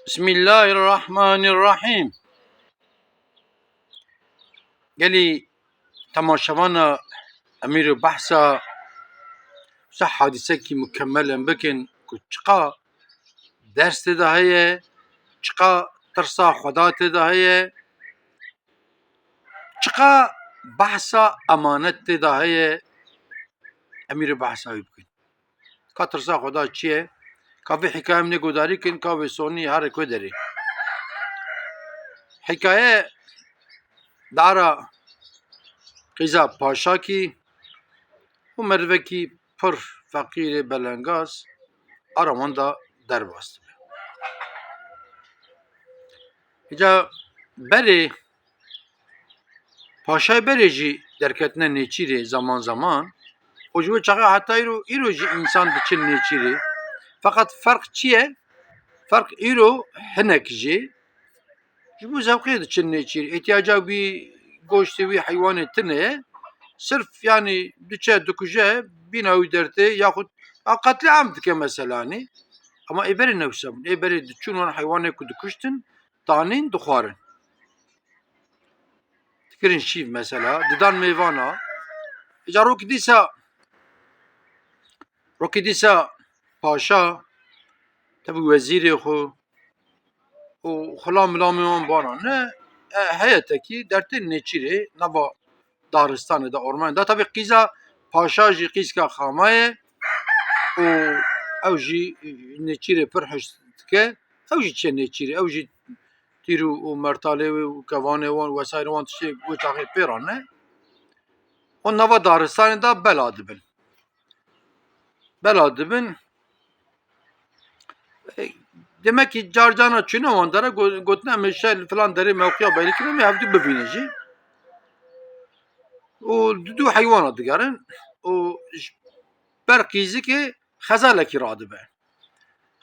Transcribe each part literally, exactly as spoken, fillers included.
Bismillahirrahmanirrahîm. Gelî temaşevana em îro behsa wisa hadîsekî mukemel em bikin ku çiqa ders tê de heye, çiqa tirsa Xweda tê de heye, çiqa behsa emanet tê de heye, em îro behsa wî bikin. Ka tirsa Xweda çi ye? Ka vê hîkaye em nê guhdarî kin, ka wê sonî here ku derê. Hîkaye dara qîza paşakî û merivekî pir feqîrê belengaz ara wan da derbas dibe. Îca berê Paşayê berê jî derketine nêçîrê zaman zaman û ji wê çaxê heta îro, îro jî însan diçin nêçîrê. Feqet ferq çi ye? Ferq îro hinek jî ji bo zewqê diçin nêçîrê. Îhtiyaca wî goştê wî heywanê tune ye. Sirf, yanî, diçe dikuje, bîna wî dertê, yaxud a qetlîam dike meselanî. Ama ê berê ne wisa bûn. Ê berê diçûn wan heywanê ku dikuştin, tanîn dixwarin. Dikirin şîv mesela, didan mêvana. Îca rokî dîsa, rokî dîsa paşa, tevî wezîrê xwe û xula milamê wan bana ne, e, heyetekî dertên nêçîrê nava daristanê de, ormanê de. Tevî qîza paşa jî qîzka xama ye û ew jî nêçîrê pir hişt dike. Ew jî çê nêçîrê, ew jî tîr û, û mertalê wê û kevanê wan, wesaîrê wan tiştê wê çaxê pê re ne. Wan nava daristanê de bela dibin. Bela dibin. E, demek ki car carna çûne wan dere, go-, gotin em ê şer li filan derê mewqiya belî kirin, em ê hevdû bibînin jî. Û du, du heywana digerin. Û ji ber qîzikê xezalekî radibe.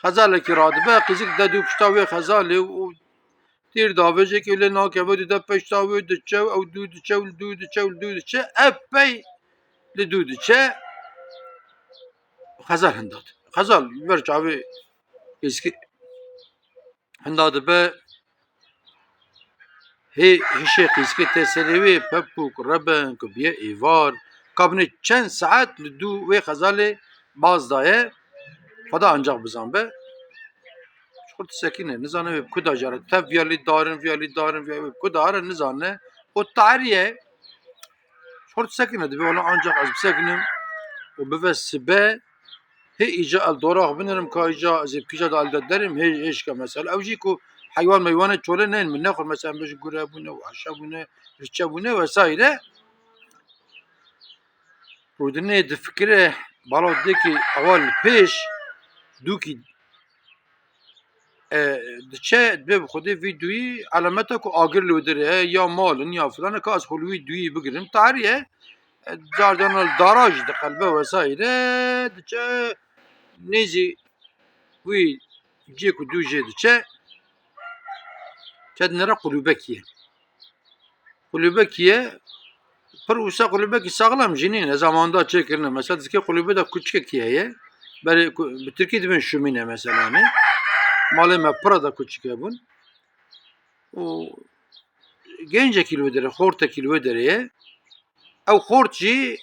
Xezalekî radibe, qîzik de dû pişta wê xezalê û tîr davêjekê lê nakeve, dide pişta wê diçe û ew dû diçe û li dû diçe û li dû diçe, epey li dû diçe. Xezal hinda dibe. Xezal ber çavê qîzikê hinda dibe. Hê hişê qîzikê tê serê wê, pepûk, reben ku biye êvar. Kabinê çend saet li dû wê xezalê baz daye. Xweda ancaq bizan be. Ji xwe disekîne, nizane wê bi ku da jare. Tev viya lî darin, viya lî darin, viya wê bi ku da here nizane. O tariye. Ji xwe disekîne, dibê wela ancaq ez bisekinim û bive sibe. Hê îca el dorax binerim ka îca ez ê kîja da el de derim, hê, hêşka mesela. Ew jî ku heywan meywanê çolê neyên min nexwir, mesela em bêjin gure bûne, weşe bûne, riçe bûne vesaire. Rûdinê difikire bala dikî ewa li pêş dûkî, e, diçe, dibê bi xwedê vî duyî alameta ku agir li wê derê heye, ya mal in ya filan e, ka ez xwe li wî duyî bigirim. Tarî ye, e, car caran li dara jî diqelbe vesaire, diçe nêzî wî cê ku dû jê diçe, çe dinere qulûbekî ye. Qulûbekî ye, pir wisa qulûbekî saxlem jî nîne, zamanda çêkirine. Mesela dizikê qulûbê de kuçikekî heye. Berê ku, bi tirkî dibên şumîne mesela, ne? Malê me pira de kuçike bûn. Û gencekî li wê derê, xortekî li wê derê ye. Ew xort jî,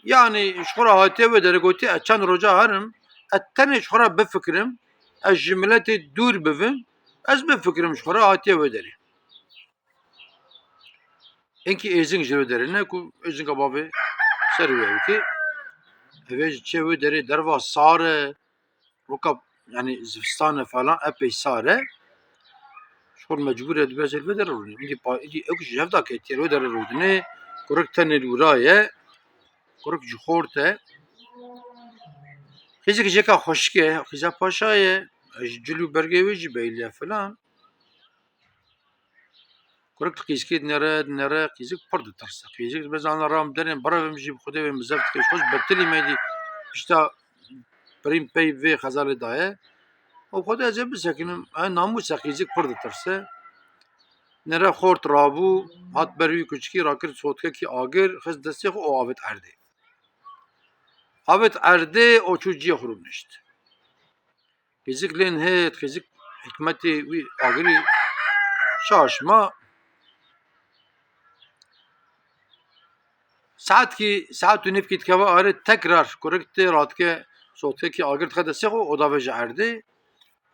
yanî ji xwe re hatiye wê derê, gotiye, ez çend roja herim, ez tenê ji xwe re bifikirim, ez ji miletê dûr bibim, ez bifikirim, ji xwe re hatiye wê derê. Hinkî êzing ji wê derê ne ku êzinga bavê ser wê ew kê. Ev ê ji çê wê derê derva sar e, weka, yanî zivistan e falan, epey sar e. Ji xwe mecbûr e dibe ez ê li vê derê rûnim. Îdî pa-, îdî ew ji hev da ketiye li wê derê rûdinê. Kurik tenê li wira ye. Kurik ji xort e. Qîzik jêka xweşik e, qîza paşa ye. Ji cil û bergê wê jî beyliye filan. Kurik di qîzikê dinere, dinere, qîzik pir ditirse. Qîzik dibe zana ram derên birevim jî bi Xwedê wê min zeft dike. Ji xwe ji betilî me dî pişta birîn pey vê xezalê daye. Û Xwedê ez ê bisekinim. E, namûse qîzik pir ditirse. Nere xort rabû, hat ber wî kuçikî, rakir sotkekî agir, xist destê xwe û avêt erdê. Avêt erdê û çû ciyê xwe rûnişt. Qîzik lên hêt, qîzik hikmetê wî agirî şaş ma. Saetkî, saet û nîvkî dikeve arê tekrar kurik tê radike sotkekî agir dixe destê xwe û davêje erdê.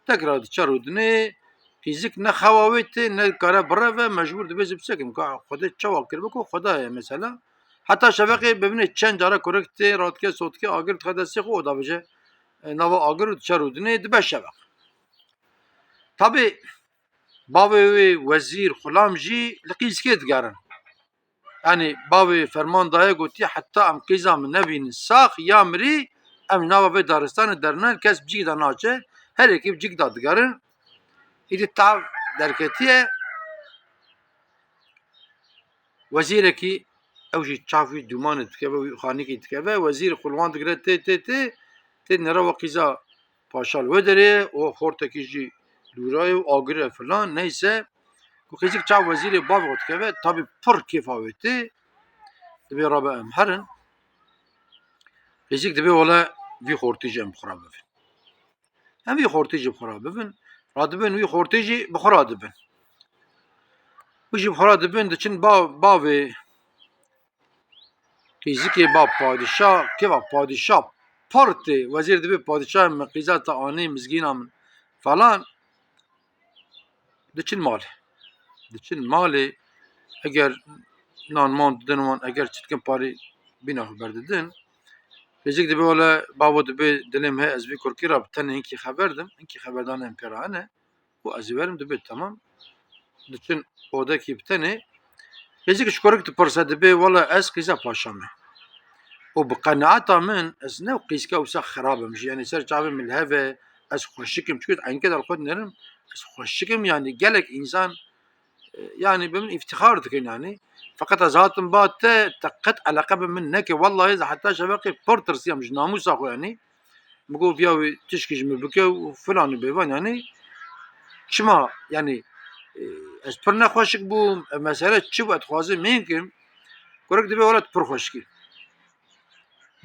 Tekrar diçe rûdinê, qîzik ne xewa wê tê, ne dikare bireve, mecbûr dibê ez ê bisekim. Ka Xwedê çawa kiribe ku Xweda ye mesela. Heta şeveqê bibinê çend cara kurik tê radike sotkê agir dixe destê xwe û davêje, e, nava agir û diçe rûdinê dibe şeveq. Tabî bavê wê wezîr, xulam jî li qîzkê digerin. Yanî bavê ferman daye gotiye, heta em qîza min nebînin sax ya mirî, em nava vê daristanê dernayin, kes bi cîk de naçe, her yekî bi cîk de digerin. Îdî tav derketiye. Wezîrekî ew jî çav wî dûmanê dikeve, wî xanîkî dikeve. Wezîr xulwan digire tê, tê, tê, tê nere we qîza paşa li wê derê, û xortekî jî lûrayê û agir e filan, neyse. Ku qîzik çav wezîrê bavê xwe dikeve, tabî pir kêfa wê tê. Dibê rabe em herin. Qîzik dibê wele vî xortî jî em bi xwe re bibin. Em vî xortî jî bi xwe re bibin. Radibin wî xortî jî bi xwe re dibin. Wî jî bi xwe re dibin, diçin ba-, bavê qîzikê ba padîşa, kêfa padîşa pir tê. Wezîr dibê padîşa min qîza te anî mizgîna min falan. Diçin malê. Diçin malê, eger nan man didin wan, eger çi dikin parî bîna xwe berdidin. Qîzik dibê wele bavo dibê dilê min heye ez vî kurkî re bi tenê hinkî xeber dim, hinkî xeberdana em pê re hene. Û ez ê werim dibê temam. Diçin odekî bi tenê. Qîzik ji kurik dipirse dibê wele ez qîza paşa me. Û bi qenaeta min ez ne qîzke wisa xerab im jî. Yanî ser çavê min li hev e, ez xweşik im. Çikû ez eynike de li xwe dinerim, ez xweşik im, yanî gelek însan, e, yanî bi min îftixar dikin yanî. Feqet ez hatim ba te, te qet eleqe bi min neke. Wellahî ez heta şeveqê pir tirsiyam ji namûsa xwe yanî. Min got, "Viya wî tişkî ji min bike û filan û bêvan." Yanî çima, yanî, e, ez pir nexweşik bûm, ev mesele çi bû, ez dixwazim mênkim. Kurik dibê, "Wele tu pir xweşik î.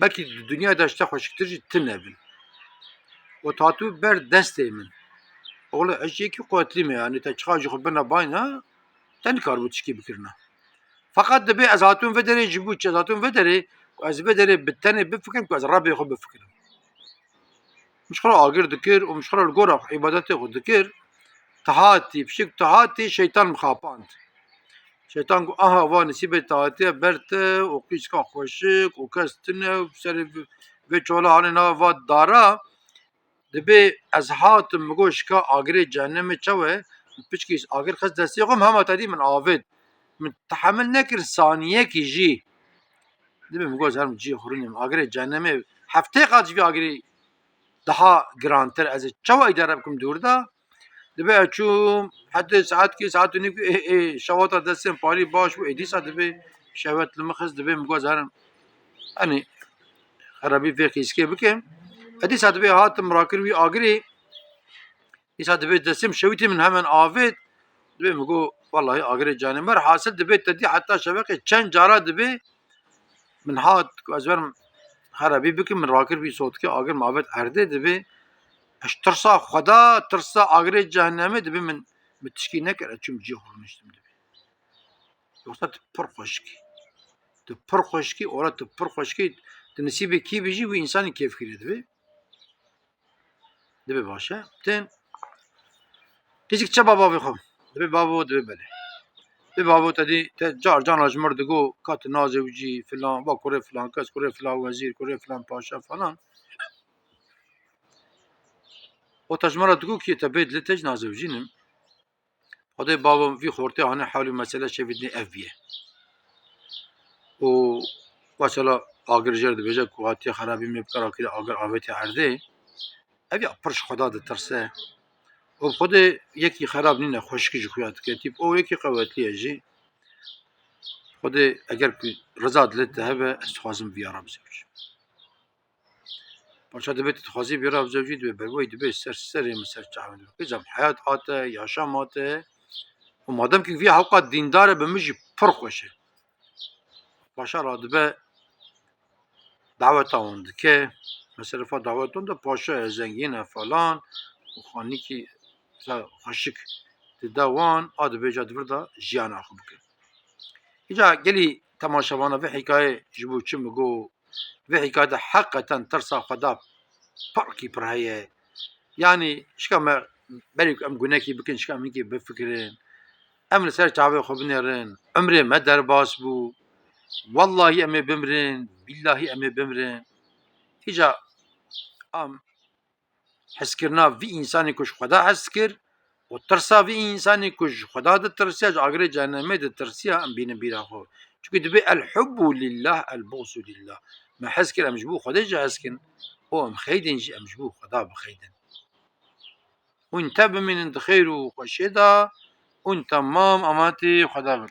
Belkî di dinya de ji te xweşiktir jî tune bin." Û hatibû ber destê min. Oxle ez jî yekî quwetlî me, yanî te çiqa jî xwe bina bayna, te nikaribû tişkî bikirina. Feqet dibê ez hatûm vê derê ji bo çi? Ez hatûm vê derê, ku ez vê derê bi tenê bifikirim, ku ez Rebê xwe bifikirim. Min ji xwe re agir dikir û min ji xwe re li gora xwe îbadetê xwe dikir. Tu hatî, pişik tu hatî, şeytan min xapand. Şeytan got, "Aha, va nisîbê te hatiye ber te û qîzka xweşik û kes tune û serê vê, vê çola hanê nava va dara." Dibê ez hatim, min got, "Şika agirê cehennemê çawa ye?" Min piçkî agir xist destê xwe, min hema te dî min avêt. Min tehemil nekir saniyekî jî. Dibê min got, "Herim cihê xwe rûnê min. Agirê cehennemê heftê qat ji vî agirî daha girantir. Ez ê çawa îdare bikim dûr de?" Dibê ez çûm, hetê saetkî, saet û nîvkî, ê, ê, şewata destên parî baş bû. Ê dîsa dibê şewet li min xist, dibê min got, "Herim." Yanî xerabî vê qîzkê bikim. Ê dîsa dibê hatim rakir wî agirî. Dîsa dibê destê min şewitî min hemen avêt. Dibê min got, "Wellahî agirê canê me." Hasil dibê te dî heta şeveqê çend cara dibê min hat ku ez werim xerabî bikim, min rakir vî sotkê agir min avêt erdê dibê. Ez tirsa Xweda, tirsa agirê cehennemê dibê min, min tişkî nekir, ez çûm cihê xwe rûniştim dibê. Yoksa tu pir xweşik î. Tu pir xweşik î, ora tu pir xweşik î, tu nisîbê kî bijî, wî însanî kêfkirî dibe. Dibe baş e. Tên. Qîzik çe baba vê xwe. Dibe babo, dibe belê. Dibe babo te dî, te car carna ji mir digo, ka tu nazewicî, filan, va kurê filan kes, kurê filan wezîr, kurê filan paşa falan. O te ji min re digo kî te bê dilê te jî nazewicînim. Xwedê bavê vî xortê hane hewlî mesele şevîdinê ev bîye. Û mesela agir jêr dibêje ku hatiye xerabî me bike rakirî agir avêtiye erdê. Ev ya pir ji Xweda ditirse. Û Xwedê yekî xerab nîne, xweşikî ji xuya dike. Tîp o yekî qewetlî ye jî. Xwedê eger ku riza dilê te hebe, ez dixwazim viya re bizewicim. Paşa dibê tu dixwazî vî re bizewicî, dibê berwayî, dibê ser serê min, ser çavê min. Dibê kizam heyat hate, yaşam hate. Û madem ki vî hewqa dîndar e, bi min jî pir xweş e. Paşa radibe daweta wan dike. Meselefa dawet wan de paşa ye, zengîn e falan. Û xanîkî xweşik dide wan, a dibêje di vir de jiyana xwe bikin. Îca gelî temaşevana vê hîkayê ji bo çi min got, vê hîkayê de heqeten tirsa Xweda pirkî pir heye. Yanî şika me berî ku em gunekî bikin, şika em hinkî bifikirin. Em li ser çavê xwe binêrin. Emrê me derbas bû. Wellahî em ê bimrin, billahî em ê bimrin. Îca am hezkirina vî însanî ku ji Xweda hez kir û tirsa vî însanî ku ji Xweda ditirsiya, ji agirê cehennemê ditirsiya, em bînin bîra xwe. Çunku dibê el hubbu lillah, el buxzu lillah. Me hez kir, em ji bo Xwedê jî hez kin û em xeydin jî, em ji bo Xweda bixeydin. Hûn te bimînin di xêr û xweşiyê de, hûn temam amatê Xweda bin.